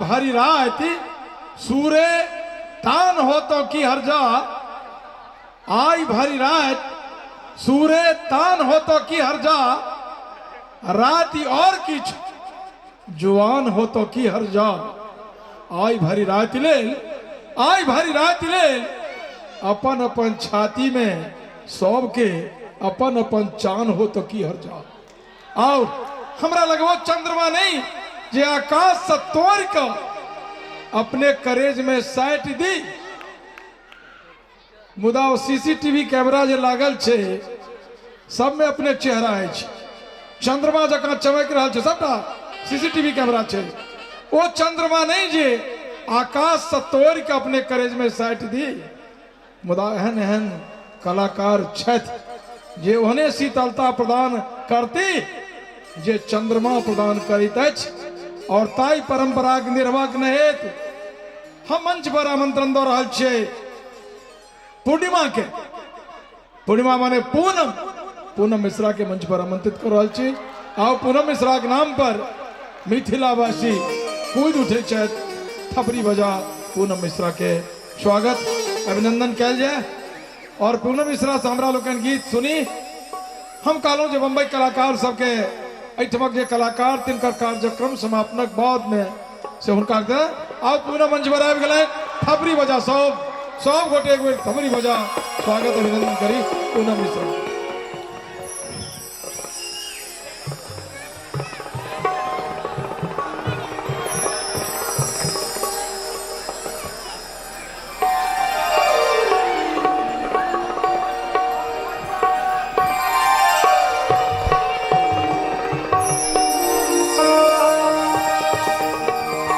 भरि राति सूरे तान हो तो की हर्जा, आई भरि राति सूरे तान हो तो की हर्जा, राति और किछु जुआन हो तो की हर्जा। आई भरि राति लेल, आई भरि राति लेल अपन अपन छाती में सबके अपन अपन चान हो तो की हर्जा। आउ हमरा लगबो चंद्रमा नहीं जे आकाश से तोड़ के अपने करेज में साटि दी, मुदा ओ सीसीटीवी कैमरा जे लागल छै सब में अपने चेहरा अछि, चंद्रमा जकाँ चमकि रहल छै, सबटा सीसीटीवी कैमरा छै। ओ चंद्रमा नहीं जे आकाश से तोड़ के अपने करेज में साटि दी, मुदा एहन एहन कलाकार छथि जे ओहने शीतलता प्रदान करती जे चंद्रमा प्रदान करैत अछि, और ताहि परंपराक निर्वाह नहेत हम मंच पर आमंत्रण दऽ रहल छियै पूर्णिमा के। पूर्णिमा माने पूनम, पूनम मिश्रा के मंच पर आमंत्रित कर रहल छी। आओ पूनम मिश्रा के नाम पर मिथिलावासी कूद उठे छथि, थपड़ी बजा पूनम मिश्रा के स्वागत अभिनंदन कयल जाय। और पूनम मिश्रा से हमरा लोकनि गीत सुनी। हम कहलहुँ जे बम्बई कलाकार सबके एहिठमक जे कलाकार तिनकर कार्यक्रम समापनक बाद में से हुनका आउ पूनम मंच पर आबि गेलनि, थपड़ी बजा सब सब गोटे एक बेर थपड़ी बजा स्वागत अभिनंदन करी पूनम मिश्रा।